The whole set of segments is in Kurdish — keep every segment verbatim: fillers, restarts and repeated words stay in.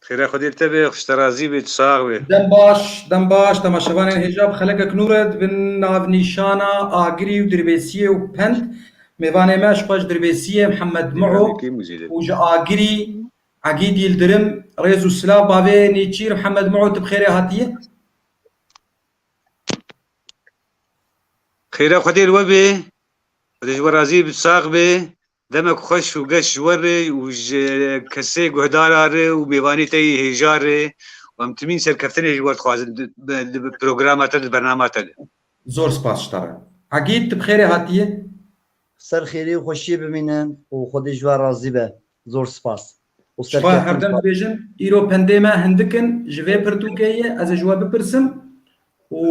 Xêra Xwedê li te be, xwe ji te razî be, tu sax be. Dem baş, dem baş, temaşevanên hêja bi xelekek nû re di bin navnîşana agirî û dirbêsiyê û pend. Mêvanê me ji xwe ji dirbêsiyê Mihemed Miho û ji agirî Egîd Yildirim, rêz û silav bavê Nêçîr. Mihemed Miho, tu bi xêrê hatiye. Xêra Xwedê li we be. Xwedê ji we razî be, sax be. Demek xweş û geş ji we re û ji kesê guhdara re û mêvanê te yê hêja re û em timîn serkeftinê ji we dixwazin di, di, di programa te, di bernama te de. Zor spas ji te re. Egîd, tu bi xêrê hatiye. Ser xêrê û xweşiyê bimînin û Xwedê ji we razî be. Zor spas. Û Ji xwe serkeftin herdem dibêjim, îro pendê me hindik in ji vê pirtûkê ye, ez ê ji we bipirsim û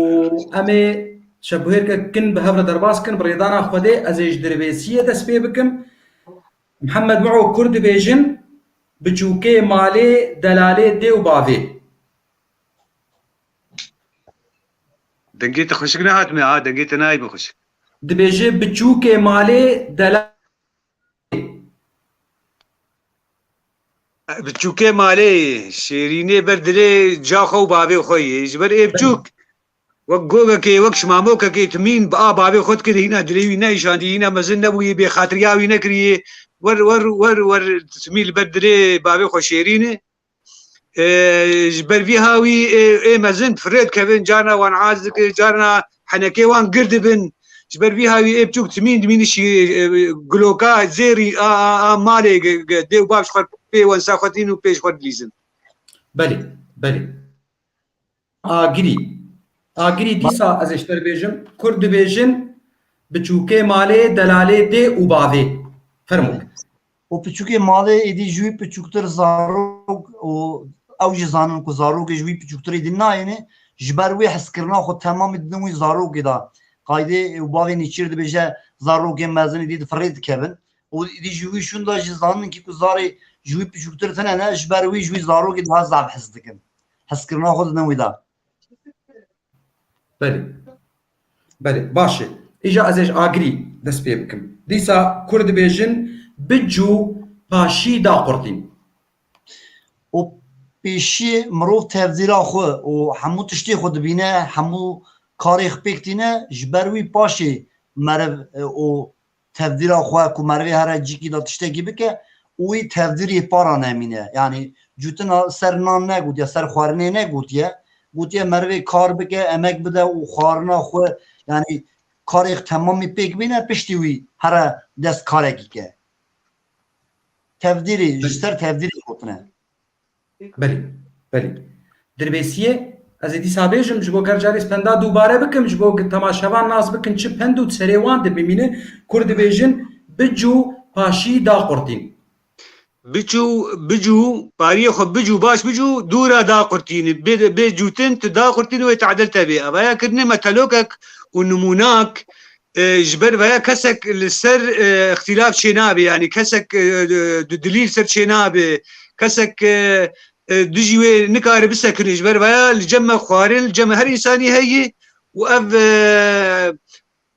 em ê şebuhêrkek kin bi hev re derbas kin, bi rêdana Xwedê ez ê ji dirbêsiyê dest pê bikim. Mihemed Miho, Kurd dibêjin, biçûkê malê delalê dê û bavê. Dengê te xweşik nehatime ha, dengê te nayê bi xweşik. Dibêje biçûkê malê delalê. Biçûkê malê, şêrînê ber dilê ca xwe û bavê xwe yê. Ji ber ê biçûk, wek gogekê, wek şimamokekê timîn bi a bavê xwe dikir, hîna dilê wî neîşandî, hîna mezin nebûyî, bêxatiriya wî nekiriyê. Wer, wer, wer, wer timî li ber dilê bavê xwe şêrîn e. E, ji ber vî hawî ê, ê mezin firê dikevin, carna wan az dikir, carna henekê wan gir dibin. Ji ber vî hawî ê biçûk timîn dimînî şî, e, giloka zêrî a, a, a malê ge- ge- dê û bav ji xwe pê wensa xwe tîn û pê ji xwe dilîzin. Belê, belê. Agirî. Agirî dîsa ez ê ji te re bêjim. Kurd dibêjin, biçûkê malê delalê dê û bavê. Fermo. û piçûkê malê êdî ji wî piçûktir zarok û ew jî zanin ku zarokê ji wî piçûktir êdî nayêne, ji ber wê hezkirina xwe temamî didin wî zarokê de. Qaydê û bavê Nêçîr dibêje zarokên mezin êdî di firê dikevin û êdî ji wî şûn de jî zanin kî ku zarê ji wî piçûktir tune ne, ji ber wî ji wî zarokê daha zaf hez dikin. Hezkirina xwe didin wî de. Belê. Belê, baş e. Îja ez ê ji agirî dest pê bikim. Dîsa Kurd dibêjin, bicû paşî daqurtîn. Û pêşî mirov tevdîra xwe û hemû tiştê xwe dibîne, hemû karê xwe pêk tîne, ji ber wî paşê meriv, e, û tevdîra xwe ku merivê here cîkî de tiştekî bike û wî tevdîrê para nemîne. Yanî cûtina ser nan negotiye, ser xwarinê negotiye. Gotiye merivê kar bike, emek bide û xwarina xwe, yanî karê xwe temamî pêk bîne, piştî wî here dest karekî ke. Tevdîrê, ji ser tevdîrê gotine. Belê, belê. Dirbêsiyê, ez ê dîsa bêjim, ji bo ger carê penda dubare bikim, ji bo temaşevan nas bikin çi pend û serê wan de bimîne, Kurd dibêjin, bicû paşî daqurtîn. Bicû, bicû, pariyê xwe bicû, baş bicû, dûra daqurtînî. Bê, bê cûtin tu daqurtînî wê tadil te bê. Evaya kirinê metelokek û nimûnak, e, ji ber veya kesek li ser, e, îxtîlaf çênabe, yanî kesek, e, di dilî li ser çênabe, kesek, e, e, dijî wê nikare bisekine, ji ber veya li cem me xwarin, li cem me her însanî heye û ev, e,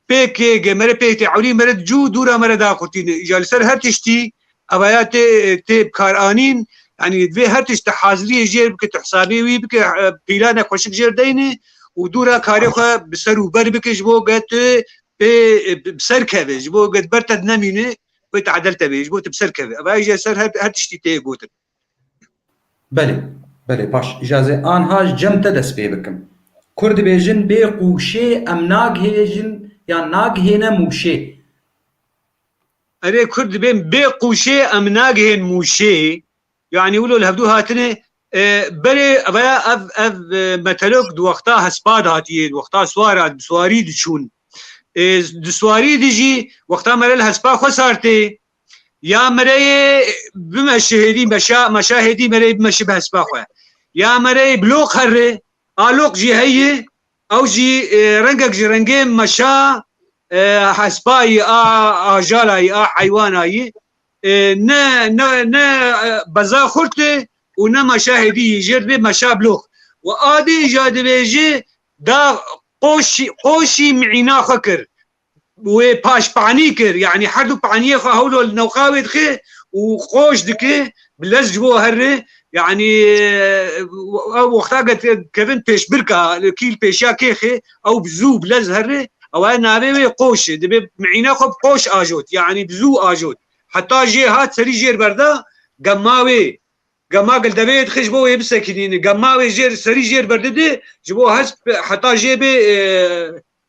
pêkê ge mere pêk tê ewlî mere cû dûra mere daqurtîne. Îja li ser her tiştî evaya tê, tê bikaranîn, yanî divê her tişt te haziriyê jêr bike, tu hesabê wî bike, e, pîlanek xweşik jêr deyne û dûra karê xwe bi ser û ber bike ji bo ge tu pê, e, bi ser keve, ji bo ge ber te nemîne, wê tadil te bê, ji bo tu bi ser keve. Ev jî ser her, her tiştî tê gotin. Belê, belê, baş. Îja ez ê anha ji cem te dest pê bikim. Kurd dibêjin, bê qûşê em naghêjin yan naghêne mûşê. Erê, Kurd dibên, bê qûşê em naghên mûşê. Yanî wilo li hevdû hatine, e, berê veya ev, ev, e, metelok di wexta hespa de hatiye, di wexta swara, bi swarî diçûn. E, di swarî de jî wexta mere li hespa xwe sar tê, ya mereyê bimeşi hêdî meşa, meşa hêdî mereyê bimeşi bi hespa xwe. Ya mereyê bloq herre, a loq jî heye, ew jî, e, rengek ji rengê meşa, e, hespa yî, a ajala yî, a heywana yî, e, ne, ne, ne, e, beza xurt e û ne meşa hêdî yî, jêr dibê meşa blox. Û adê îja dibêje da qoşî, qoşî mîna xwe kir. Wê paş panî kir, yanî her du paniyê xwe hewlo li newqa wê dixe û qoş dike, bi lez ji bo herre, Yanî, e, ew wexta ke kevin pêşbirka, kîl pêşiya kêxê, ew bi zû, bi lez herê, ew e navê wê qoş e. Dibê mîna xwe bi qoş ajot, yanî bi zû ajot. Heta jê hat serî jêr berda, gemma wê. Gemma gel devê dixê ji bo wê bisekinîne. Gemma wê jêr, serî jêr berdide, ji bo hesp heta jê bê, e,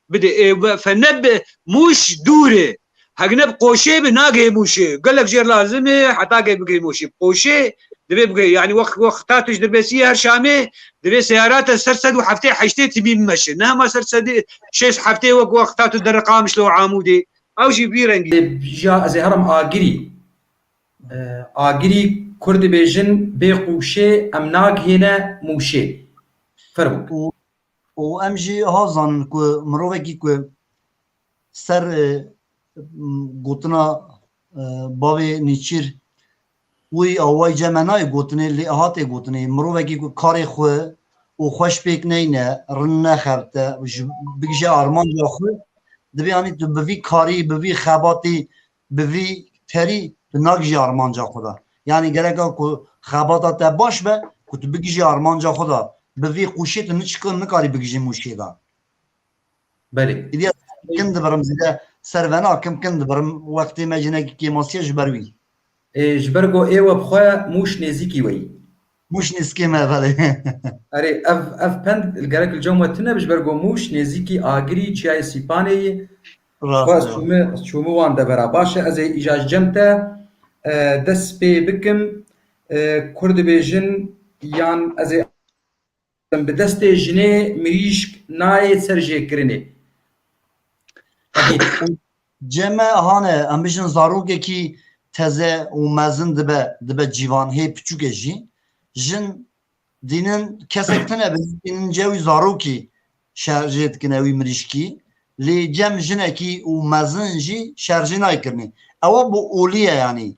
bide. E, ve-, fe ne bi Mûş dûr e. Hegine bi qoşê bi nagihê Mûşê. Gelek jêr lazim e, heta ke bigihê Mûşê. Bi qoşê divê bigihê. Yanî wext, wexta tu ji Dirbêsiyê her Şamê, divê seyara te ser sed û heftê heştê timî bimeşe. Ne hema ser sedê şêst heftê wek wexta tu derê Qamişlo û Amûdê. Ew jî vî rengî. Jiya ez ê herim Agirî. E, Agirî Kurd dibêjin bê qûşê em nagihêne Mûşê. Fermo. Û, û em jî ha zanin ku mirovekî ku ser, e, m, gotina, e, bavê Nêçîr wî awayî cem me nayê gotinê, lê hatê gotinê. Mirovekî ku karê xwe û xweş pêk neyne, rin nexebite, ji bigije armanca xwe, divê anî tu bi vî karî, bi vî xebatî, bi vî terî tu nagijî armanca xwe de. Yanî gereka ku xebata te baş be, ku tu bigijî armanca xwe de. Bi vî qûşê tu niçik nikarî bigijî Mûşê de. Belê. Îdiya kim dibirim zêde ser vena, kim kim dibirim, wextê me jinekî kêmasiye ji ber wî. Ê, ji ber ku ê we bi xwe Mûş nêzîkî we yî. Mûş nêzîkê me, belê. Erê, ev, ev pend li gerek li cem we tune be, ji ber ku Mûş nêzîkî Agirî, Çiyayê Sîpanê yî. Rast e. Xwe ez çûme, ez çûme wan devera. Baş e, ez ê îja ji cem te, e, dest pê bikim. E, Kurd dibêjin yan ez ê bi destê jinê mirîşk nayê serjêkirinê. Cem me hane, em bijin zarokekî teze û mezin dibe, dibe ciwan, hê piçûkê jî. Jin dînin kesek tune be, dînin cewî zarokî şerjê dikine wî mirîşkî. Lê cem jinekî û mezin jî şerjê nayê kirinê. Ewa bi olî ye yanî.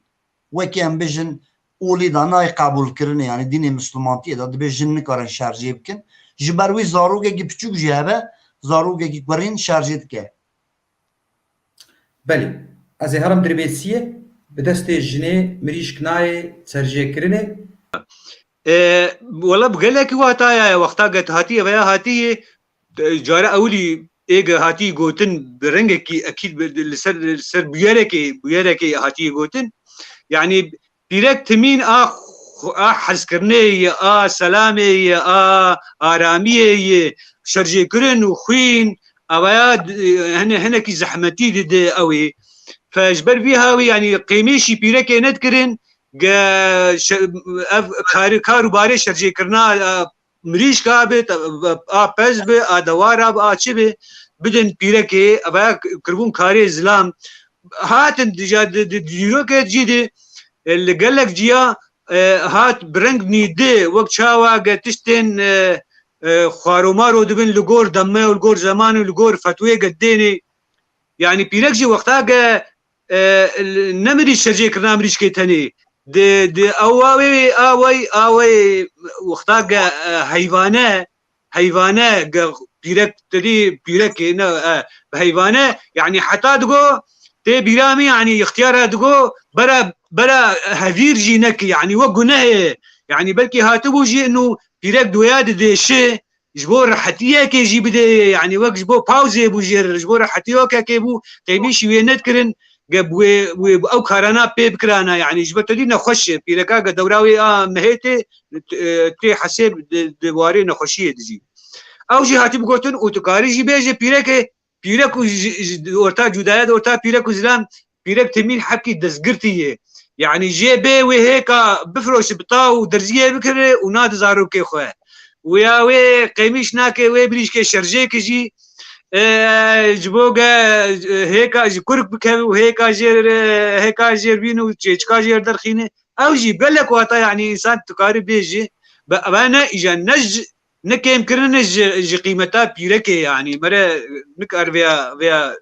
Wekî em bijin olî de nayê qebûlkirinê, yanî dînê mislimantiyê de dibê jin nikarin şerjê bikin. Ji ber wî zarokekî piçûk jî hebe, zarokekî kurîn şerjê dike. Belê. Ez ê herim Dirbêsiyê, bi destê jinê mirîşk nayê serjêkirinê. E, wela bi gelekî wata ye, wexta ke tu hatî, ev ya hatî, e, cara ewilî ê ge hatî gotin bi rengekî ekîd bi, li ser, li ser bûyerekê, bûyerekê hatî gotin. Yanî pîrek timîn a xu-, a hezkirinê ye, a selamê ye, a aramiyê ye, şerjêkirin û xwîn, ev ya, e, hine-, hinekî zehmetî dide ew ê. Fe ji ber vî hawî, yanî qêmîşî pîrekê nedikirin, ge şe-, ev karî, kar û barê şerjêkirina, e, mirîşka be, te-, a pez be, a dewara be, a çi be, bidin pîrekê, ev kiribûn karê zilam. Hatin dija di, di, di dîrokê jî de, e, li gelek ciya, e, hat bi reng nî di, wek çawa ge tiştên, e, e, xwaromaro dibin li gor deme û li gor zeman û li gor fetwê ge dênê. Yanî pîrek jî wexta ge, e, ne mirî şerjêkirina mirîşkê tenê. Di, di ew awê, away, away wexta ge, e, heyvane, heyvane ge pîrek tedî pîrekê ne, e, bi heyvane, yanî heta digo, tê bîra min, yanî ixtiyara digo, bera, bera hevîr jî nekî, yanî we gunehê, yanî belkî hatibû jî inu pîrek doya didêşi, ji bo rehetiyekê jî bidê, yanî wek ji bo pawzê bû jêr, ji bo rehetiyokekê bû, qêmîşî wê nedikirin, ge bi wê, wê bi ew karana pê bikirana, yanî ji bo tedî nexweş e, pîreka ge dewra wê a mehê tê, e, tê hesê di, di warê nexweşiyê dijî. Ew jî hatî bigotin û tu karî jî bêje pîrekê, pîrek û ji, ji, orta cudaya de orta pîrek û zilam, pîrek temîn hepkî destgirtî ye. Yanî jê bê wê hêka bifiroşi bi taw û derziyê bikire û nade zarokê xwe. Wêya wê qêmîş nake, wê birîşkê şerjêkê jî, e, ji bo ge, e, hêka ji kurk bikeve û hêka jêr, e, hêka jêr bîn û çêçika jêr derxîne. Ew jî gelek wata, yanî însan tu karî bêjî, be, be ne îja ne ji, ne kêmkirin ji, ji qîmeta pîrekê, yanî mere nikar vêya, vêya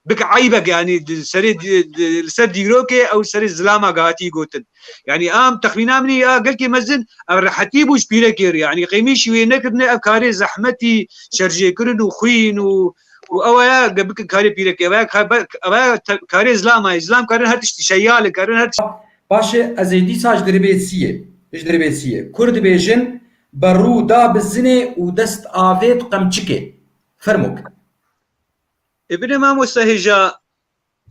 bik eybek, yanî di serê di, di, li ser dîrokê ew serê zilama ge hatî gotin. Yanî am texmîna min ya gelkî mezin ev rehetî bû ji pîrekê re. Yanî qêmîşî wê nekirine ev karê zehmetî şerjêkirin û xwîn û, û ew ya ge bikin karê pîrekê. Ev ya ka-, ev ya te-, karê zilama ye. Zilam karin her tiştî şeyal e, karin her tiştî. Baş e, ez ê dîsa ji Dirbêsiyê. Ji dirbêsiyê. Kur dibêjin, berû da bi zinê û dest avêt qemçikê. Fermok. Ê binê mamoste hêja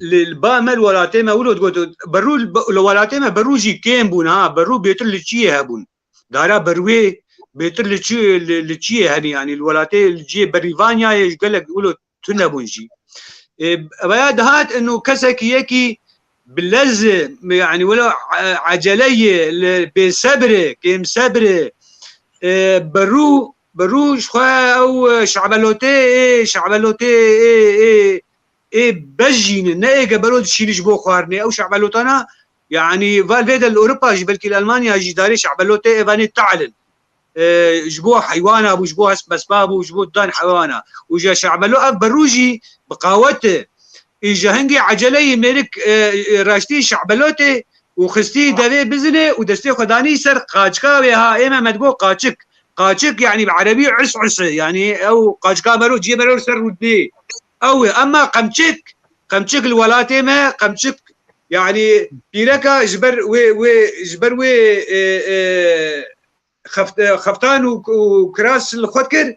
li, li ba me li welatê me wilo digot, berû li, li welatê me berû jî kêm bûn ha, berû bêtir li çiyê hebûn. Dara berûyê bêtir li çi, li, li çiyê henî, yanî li welatê li ciyê berîvanyayê ji gelek wilo tune bûn jî. Ê, eveya dihat inu kesekî yekî bi lez, yanî wilo, e, eceleyê, li bêsebrê, kêmsebrê, e, berû, berû ji xwe ew, e, şebelotê, ê, şebelotê, ê, ê, ê bejînin, ne ê gebelo dişînin ji bo xwarinê. Ew şebelotana, yanî, va li vê de li Ewropa jî, belkî li Elmanya jî darê şebelotê ê vanê te'l in. E, ji bo heywana bû, ji bo hesp mespa bû, ji bo dan heywana. Û ji şebelo ev berû jî bi qawet e. Îja hingê eceleyî mêrik, e, e, raştî şebelotê û xistî devê bizine û destê xwe danî ser qaçika wê ha, ê me me digo qaçik. Qaçik, yanî bi erebî us us e, yanî ew qaçika mero, ciyê mero li ser rûdinê. Ew e, emma qemçik, qemçik li welatê me, qemçik, yanî pîreka ji ber wê, wê, ji ber wê, e, e, xeft-, e, xeftan û, û kiras li xwe dikir,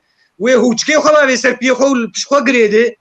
wê hûçkê xwe bavê ser piyê xwe û li pişt xwe girêdi.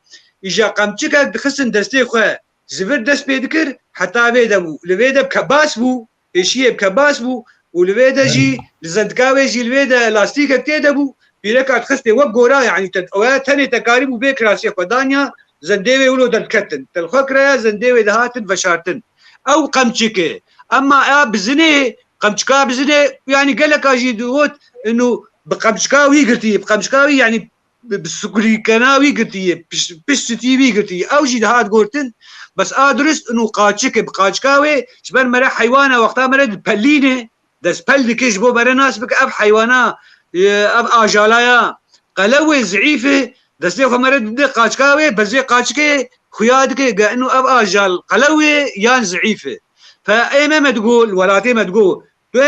Îja qemçikek dixistin destê xwe, ji vir dest pê dikir, heta vê de bû. Li vê de bi kebas bû, pêşiyê bi kebas bû û li vê de jî, li zendika wê jî li vê de lastîkek tê de bû. Pîreka dixistê wek gora, yanî te, ew tenê te karîbû vê kirasê xwe danya, zendê wê wilo derketin. Te li xwe kiraya, zendê wê dihatin veşartin. Ew qemçik e. Emma eya bizinê, qemçika bizinê, yanî geleka jî digot, inu bi qemçika wî girtî, bi qemçika wî, yanî bi, bi sikurîkena wî girtiye, piş-, piştitî wî girtiye. Ew jî dihat gotin, bes a durist inu qaçik e, bi qaçika wê, ji ber mere heywana wexta mere dipelîne, destpel dike ji bo mere nas bike, ev heywana, e, ev ajalaya qelew e, zeîf e, destê xwe mere dide qaçika wê, bezê qaçikê xuya dike, ge inu ev ajal qelew e yan zeîf e. Fe ê me me digo, li welatê me digo, tu,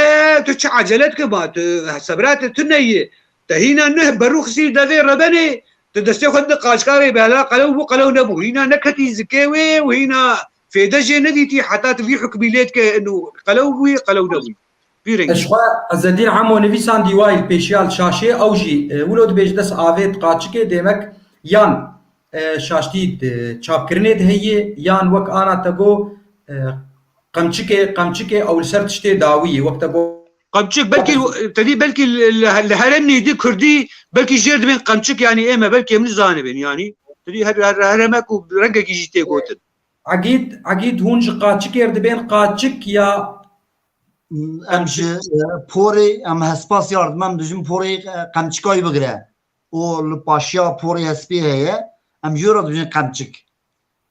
tu çi ecele dike ma, tu sebra te tune ye. Te hîna nuh berû xisî devê rebenê, tu destê xwe dide qaçka wê, bela qelew bû, qelew nebû. Hîna neketî zikê wê û hîna fêde jê nedîtî heta tu vî hukmî lê dike inu qelew bûyî, qelew nebûyî. Vî rengî. Ji xwe Ezedîn Emo nivîsandî wayî li pêşiya li şaşê ew jî, e, wilo dibêje dest avêt qaçikê, demek yan, e, şaştî di çapkirinê de heye, yan wek ana te got, e, qemçikê, qemçikê ew li ser tiştê dawî ye, wek te got. Qemçik belkî, tedî belkî li, li, li herêmî di kurdî belkî jêr dibên qemçik, yanî ê me belkî em nizanibên, yanî tedî her, her, herêmek û rengekî jî tê gotin. Egîd, Egîd hûn ji qaçikê re dibên qaçik ya? Em ji, e, porê, em hespas yardim, em dijim porê, e, qemçikayî bigire. Û li paşiya porê hespê heye, em jê re dibijin qemçik.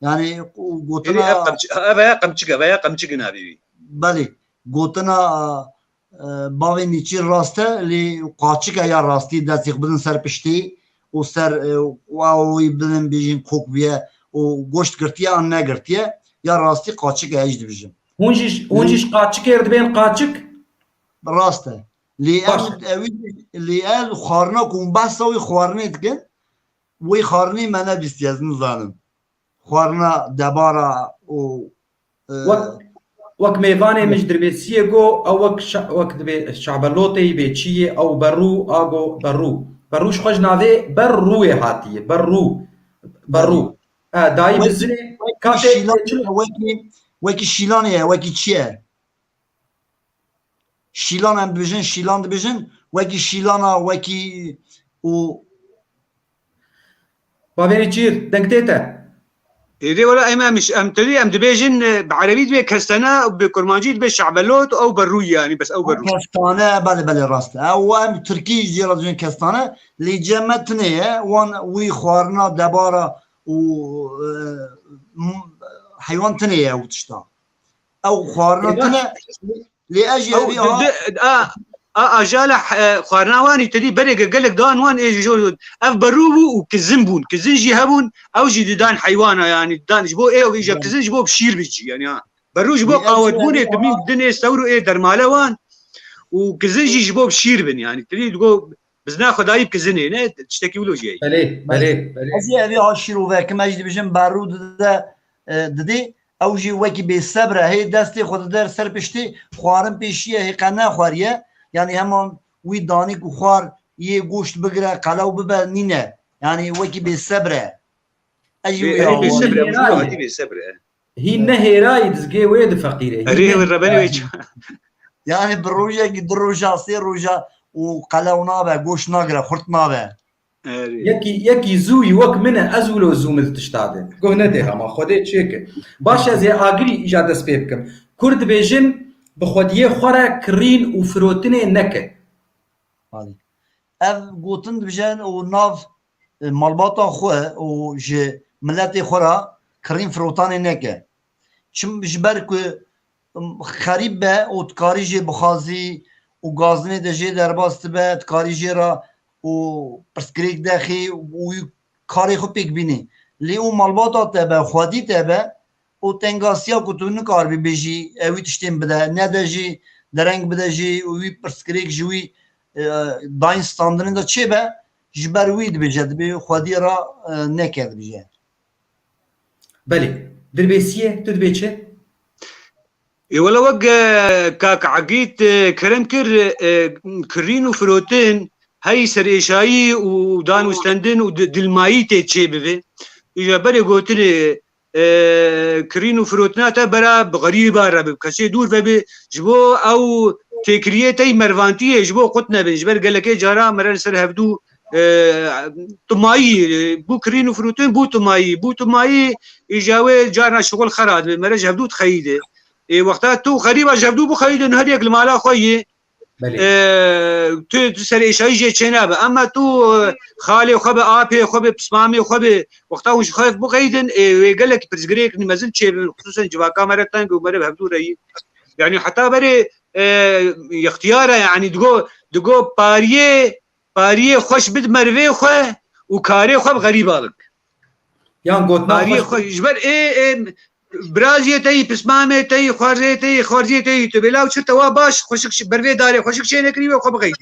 Yanî, û gotina ev qemçik, ev ya qemçik, ev ya qemçik navê wî. Belê, gotina, e, bavê Nîçîr rast e, lê qaçik e ya rastî, destê xwe bidin ser piştî û ser, e, û ew wî bidin bêjin kok bûye û goşt girtiye an negirtiye, ya rastî qaçik e, ez dibijim. Hûn jî, hûn jî ji qaçikê re dibên qaçik? Rast e. Lê ev, ew, lê ev xwarina ku hûn behsa wî xwarinê dikin, wî xwarinê me nebîstiye, ez nizanim. Xwarina debara û, e, wek, wek mêvanê min ji dirbêsiyê got, ew wek şa-, wek dibê şabeloteyî bê çiyê, ew berû, a got berû. Berû ji xwe ji navê berrûyê hatiye. Berû. Berû. E, dayî bi zinê, wekî katê şîlan, wekî, wekî şîlanê ye, wekî çi ye? Şîlan em dibêjin, şîlan dibêjin, wekî şîlana, wekî û Bavê Nîçîr, deng tê te. Êdî wela em, em, em tedî em dibêjin, e, bi erebî dibê kestane, bi kurmancî dibê şabelot, ew berû ye, yanî bes ew berû. Kestane, belê, belê, rast e. Ew em tirkî jî re dibêjin kestane, lê cem me tune ye, wan wî xwarina debara û, e, m-, heywan tune ye ew tişta. Ew xwarina tune, lê ez jî ew evî di, aha. Di, a, a, ajala, e, xwarina wanî tedî berê ge-, gelek dan wan ê ji jor ev berû bû û kizin bûn. Kizin jî hebûn, ew jî didan heywana, yanî didan ji bo ê, ew îja kizin ji bo bi şîr bicî, yanî ha. Berû ji bo qawetbûnê, timî dinê sewr û ê dermale wan û kizin jî ji bo bi şîr bin, yanî tedî digo bizna xwedayî bi kizinê, ne tiştekî wilo jî ye. Belê, belê, belê. Ez ê evî ha şîrove kim ez jî dibêjim berû dide, e, didê, Ew jî wekî bêsebr e, hê destê xwe dide ser piştî, xwarin pêşiye, hê qe nexwariye. Yanî heman wî danî ku xwar yê goşt bigire, qelew bibe, nîne. Yanî wekî bêsebr e. Ez jî Bê-, wî erê awa. bêsebr e, Hêra bu ye. Adî bêsebr e. Hîn ne hêrayî dizgê wê di feqîrê. Hîn Erê ne wê rebene wê hêrayî. ça- Yani bi rojekî, du roja, sê roja û qelew nabe, goşt nagire, xurt nabe. Erê. Yekî, yekî zû yî wek min e, ez wilo zû min tişta de. Guh nedê hema, Xwedê çêke. Baş ez ê agirî îja dest pê bikim. Kurd dibêjin, bi xwediyê xwe re kirîn û firotinê neke. Balî. Ev gotin dibêjin û nav, e, malbata xwe û ji miletê xwe re kirîn firotanê neke. Çim ji ber ku, em, xerîb be û dikarî jê bixwazî û gazinê de jê derbas dibe, dikarî jê re û pirsgirêk dexî û karê xwe pêk bînî. Lê û malbata te be, xwedî te be, û tengasiya ku tu nikaribî bêjî, ew wî tiştên bide, nede jî, dereng bide jî û wî pirsgirêk ji wî, e, dayîn standinê de çêbe, ji ber wî dibêje, dibê xwedî re, e, neke dibêje. Belê. Dirbêsiyê, tu dibê çi? Ê wele wek, e, kak Egîd, e, kerem kir, e, kirîn û firotin, hey serêşayî û danûstendin û di-, dilmayî tê çêbibe. Îja berê gotinê, e, kirîn û firotina te bera bi xerîba re bi kesê dûr vebe, ji bo ew têkiliyê te yî mervantiyê, ji bo qut nebin. Ji ber gelekê cara mere li ser hevdû, e, timayî, e, bû kirîn û firotin, bû timayî, bû timayî, îja wê carna şixul xera dibe, mere ji hevdû dixeyîde. Ê, wexta tu xerîba ji hevdû bixeyîdin, her yek li mala xwe yê, Belê. E, tu, tu serêşayî jê çênabe. Ema tu, e, xalê xwe be, apê xwe be, pismamê xwe be, wexta hûn ji xwe bixeyidin, ê, wê gelek pirsgirêk mezin çêbin, xisûsen civaka me re teng û me re bi hevdû re yî. Yanî heta berê, e, ixtiyar e, yanî digo, digo pariyê, pariyê xweş bid merivê xwe û karê xwe bi xerîba bik. Yan gotina Tarî xweş xwe, ji ber ê, ê, biraziyê te yî, pismamê te yî, xwarzê te yî, xwarziyê te yî, tu bêlaw çi te wa baş, xweşik şi-, bervê darê xweşik çê nekirî ve xwe bixeyî.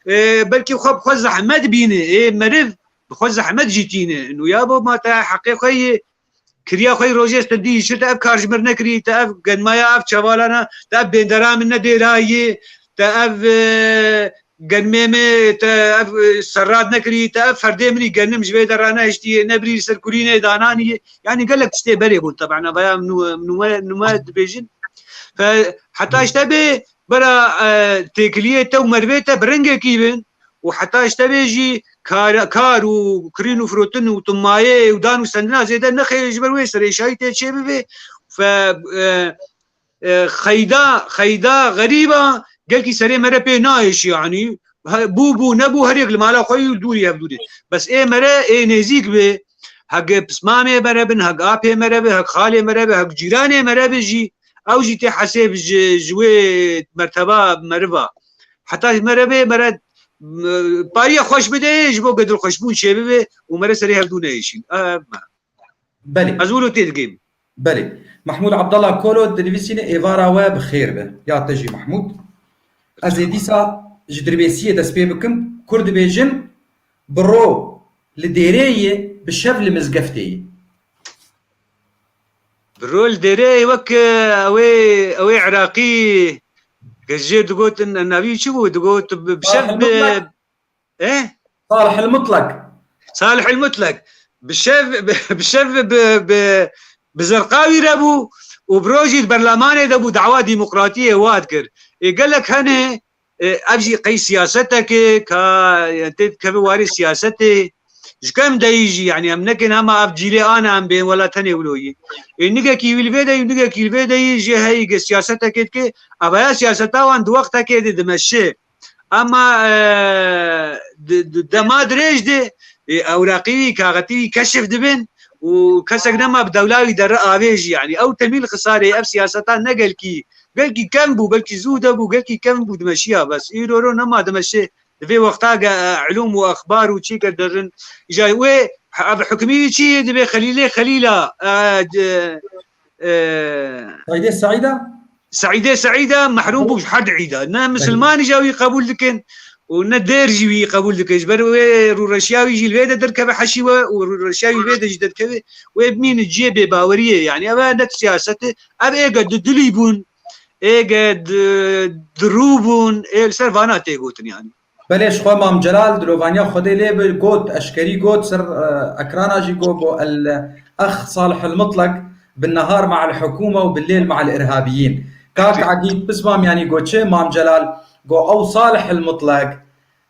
Ê, belkî xwe bi xwe zehmet bîne, ê, meriv bi xwe zehmet jî tîne. Nû ya bo ma te heqê xwe yê, kiriya xwe yê rojê stendî, çi te ev kar ji mir nekirî, te ev genmaya, ev çevalana, te ev bêndera min nedêrayê, te ev, e, genmê me, te ev, e, serrat nekirî, te ev ferdê min î genim ji vê de ranehiştiye, nebirî li ser kurînê dananiye. Yanî gelek tiştê berê bûn, tebana vaya nû-, nûme, nûme dibêjin. Fe-, heta işte bê bera, e, têkiliyê te û merivê te bi rengekî bin û heta işte bê jî kar, kar û kirîn û firotin û timayê û dan û sendina zêde nexê ji ber wê serêşayî tê çêbibe. Fe, e, e, xeyda, xeyda xerîba gelkî serê me re pê nayêşî, yanî he-, bû, bû, nebû, her yek li mala xwe yî û dûrî hevdûrî. Bes ê me re ê nêzîk be, hek pismamê me re bin, hek apê me re be, hek xalê me re be, hek cîranê me re be jî, ew jî tê hesêb ji, ji wê merteba meriva. Heta ji me re bê, me re, m-, pariya xweş bide, ji bo ku dilxweşbûn çêbibe û me re serê hevdû neyêşîn. Ev me. Belê. Ez wilo tê digêm. Belê. Mahmûd Abdallah Kolo dinivîsîne, êvara we bi xêr be. Ya te jî Mahmûd. Ez ê dîsa ji Dirbêsiyê dest pê bikim. Kur dibêjin, bi ro li dêrê ye, bi şev li mizgeftê ye. Bi ro li dêrê ye wek, e, ew ê, ew ê Iraqî, ke jê digotin, navî çi bû? Digot, bi, bi şev Salih bi, Mutlak. E? Salih el Mutlak. Salih el Mutlak. Bi şev, bi, bi şev bi, bi, bi zerqa wî re bû û bi rojî di berlamanê de bû, dawa demokratiyê wa dikir. Ê, gelek hene, e, ev jî qey siyasetek e, ka, e, tê dikeve warê siyasetê. Ji ku em deyî jî, yanî em nekin hema ev cîlê an em bên wela tenê wilo yî. Ê, nigekî wî li vê de yî, nigekî li vê de yî, jê heyî ge siyasetekê dike. Evaya siyaseta wan di wextekê de dimeşe. Ama, e, di, di dema dirêj de, e, ewraqî wî, kaxetî wî keşif dibin û kesek nema bi dewla wî derre avêjî, yanî ew temîl xisarê ev siyaseta ne gelkî, gelkî kem bû, belkî zû de bû, gelkî kem bû dimeşiya bes. Îro ro nema dimeşe, di vê wexta ge, e, ilûm û exbar û çî ke derin. Îja wê, ev hukmî wî çi ye? Dibê Xelîlê Xelîla, e, c-, e, Saîdê Saîda? Seîdê Seîda mehrûm bû ji her du îda. Ne misilmanî ja wî qebûl dikin û ne dêr jî wî qebûl dike. Ji ber wê rûreşiya wî jî li vê de derkeve heşî we û rûreşiya wî li vê de jî derkeve, wê bimîne cihê bêbaweriyê. Yanî ev e, ne siyaset e. Ev êge di dilî bûn, êge di, di rû bûn, ê li ser vana tê gotin yanî. Belê, ji xwe Mam Celal, dilovaniya Xwedê lê bi, got, eşkerî got, ser, e, ekrana jî got, got, el, ex Salih el Mutlak, bin nehar ma'el hukûme û bin lêl ma'el irhabiyîn. Kak Egîd Pismam yanî got çi, Mam Celal, got, ew Salih el Mutlak,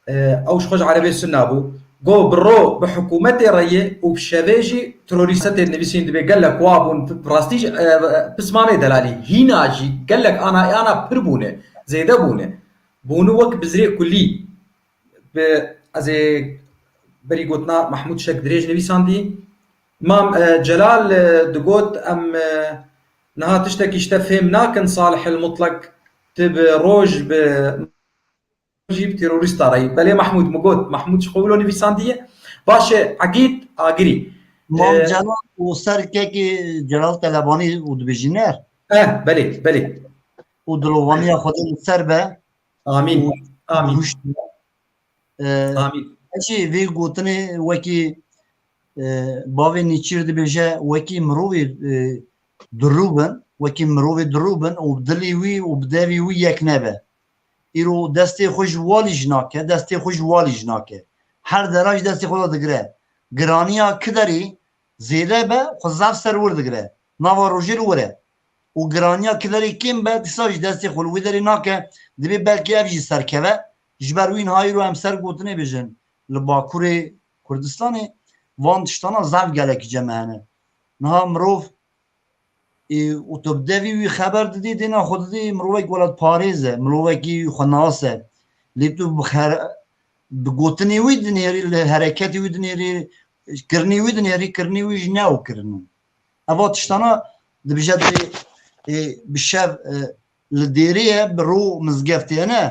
e, ew ji xwe ji erebê sunna bû, got, bi ro bi hikûmetê re ye û bi şevê jî terorîstetê nivîsîn dibe, gelek wa bûn, bi rastî jî, e, Pismamê delalî, hîna jî gelek ana, ana pir bûne, zêde bûne. Bûnû wek bizrê kulî. Bi, ez ê berî gotina Mehmûd Şek dirêj nivîsandî. Mam, e, Celal, e, digot, em, e, niha tiştekî ji te fêm nakin, Salih el Mutlak, tu bi roj, bi jî bi terorîsta re yî. Belê Mehmûd, min got, Mehmûd ji xwe wilo nivîsandiye. Baş e, Egîd Agirî. Mam, e, Celal û ser kekê Celal Telebanî û dibêjî ner. Eh, belê, belê. Û dilovaniya Xwedê li ser be. Amîn. Û Amîn. Rûşt. E, Amîn. Ez jî vê gotinê wekî, e, bavê Nêçîr dibêje, wekî mirovê, e, dirû bin, wekî mirovê dirû bin û bi dilê wî û bi devî wî yek nebe. Îro destê xwe ji walî jî nake, destê xwe ji walî jî nake. Her dera jî destê xwe de digire. Giraniya kiderî zêde be, xwe zaf ser wir digire. Nava rojê li wir e. Û giraniya kiderê kêm be, dîsa jî destê xwe li wî derê nake. Dibê belkî ev jî serkeve. Ji ber wî niha îro em ser gotinê bijin. Li Bakurê Kurdistanê van tiştana zaf gelekî cem hene. Niha mirov, ê, û tu bi devî wî xeber didî, dêna xwe didî mirovek welatparêz e, mirovekî xwenas e. Lê tu bi xer-, bi gotinê wî dinêrî, li hereketê wî dinêrî, kirinê wî dinêrî, kirinê wî jî ne ew kirin in. Eva tiştana dibije dê, ê, bi şev, e, li dêrê ye, bi ro mizgeftê ye, ne?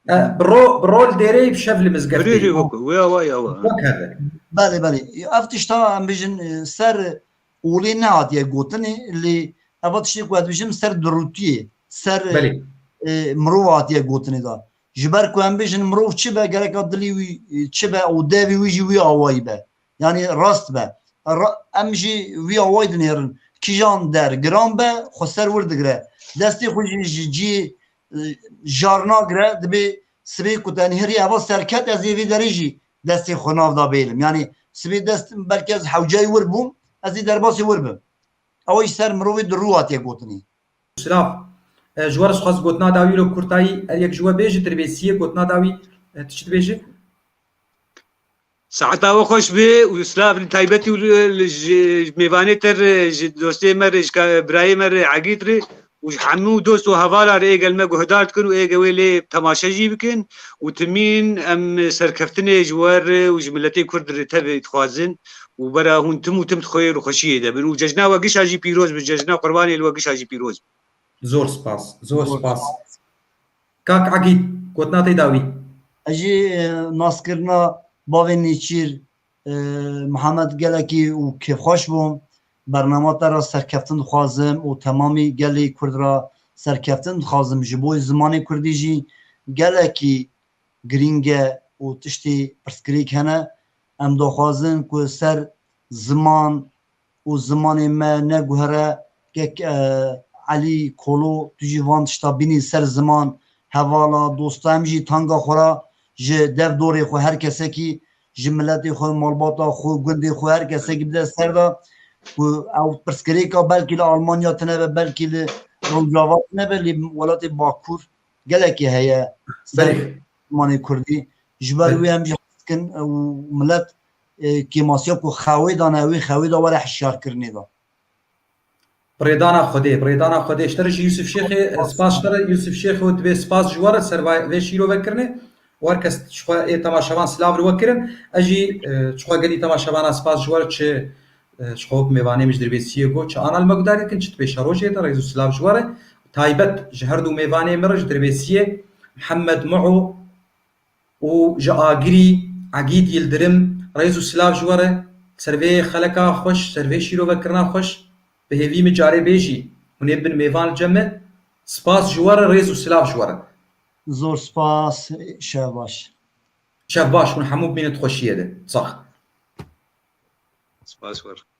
E, bi ro, bi ro li dêrê ye, bi şev li mizgeftê ye. Rê rê wek, wê awa ye, awa. Wek heve. Belê, belê. Ev tişta em bijin, e, ser olê nehatiye gotinê, lê eva tiştê ku ez dibijim ser dirûtiyê, ser, Belê. e, mirov hatiye gotinê da. Ji ber ku em bijin mirov çi be, gereka dilî wî, e, çi be û devî wî jî wî awayî be. Yanî rast be. Ra-, em jî wî awayî dinêrin. Kîjan der giran be, xwe ser wir digire. Destê xwe jî ji cî, e, jar nagire, dibê sibê ku te nihêrî eva serket, ez ê vê derê jî destê xwe nav da bêlim. Yanî sibê dest, belkî ez hewcayî wir bûm, ez ê derbasî wir bim. Ew jî ser mirovê dirû hatiye gotinê. Silav. E, ji we re dixwest gotina dawî ro kurtayî, her yek ji we bêje, dirbêsiyê gotina dawî, e, tu çi dibêjî? Saeta we xweş be û silav li taybetî û li, li ji mêvanê te re, ji dostê me re, ji ka-, birayê me re, Egîd re û ji hemû dost û hevala re ê gel me guhdar dikin û ê ge wê lê temaşe jî bikin û timîn em serkeftinê ji we re û ji miletê Kurd re tevî dixwazin û bera hûn tim û tim di xwê û xweşiyê de bin û cejna we gişa jî pîroz be, cejna Qurbanê li we gişa jî pîroz be. Zor spas, zor Zor spas. spas. Kak Egîd, gotina te dawî. Ez jî, e, naskirina bavê Nêçîr, e, Mihemed gelekî û kêfxweş bûm. Bernama te re serkeftin dixwazim û temamî gelê Kurd re serkeftin dixwazim. Ji bo zimanê Kurdî jî gelekî girîng e û tiştê pirsgirêk hene. Em daxwazin ku ser ziman û zimanê me neguhere, kek, e, Elî Kolo, tu jî van tişta bînî ser ziman, hevala, dosta, em jî tanga xwe re ji dev dorê xwe her kesekî, ji miletê xwe, malbata xwe, gundê xwe her kesekî bide ser de ku ew pirsgirêka belkî li Almanya tune be, belkî li Rojava tune be, lê welatê Bakur gelekî heye ser Belê. zimanê Kurdî. Ji ber Belê. wê em jî hez dikin û milet, e, kêmasiya ku xewê dane, wê xewê de were hişyarkirinê de. Bi rêdana Xwedê, bi rêdana Xwedê. Ji te re jî Yusuf Şêxê, e, spas ji te re, Yusuf Şêx û dibê spas ji we re ser va-, vê şîrove kirinê. Û her kes ji xwe ê temaşevan silav li we kirin. Ez jî, e, ji xwe gelî temaşevana spas ji we re çi, e, ji xwe wek mêvanê min ji Dirbêsiyê got, çi ana li me guhdar dikin, çi di pêşerojê de, rêz û silav ji we re. Taybet ji her du mêvanê min re ji Dirbêsiyê, Mihemed Muo û ji Agirî, Egîd Yildirim, rêz û silav ji we re. Ser vê xeleka xweş, ser vê şîrovekirina xweş, bi hêvî min carê bê jî hûn ê bin mêvan li cem me. Spas ji we re, rêz û silav ji we re. Zor spas, şev baş. Şev baş, hûn hemû bimînin di xweşiyê de. Sax. Spas wir.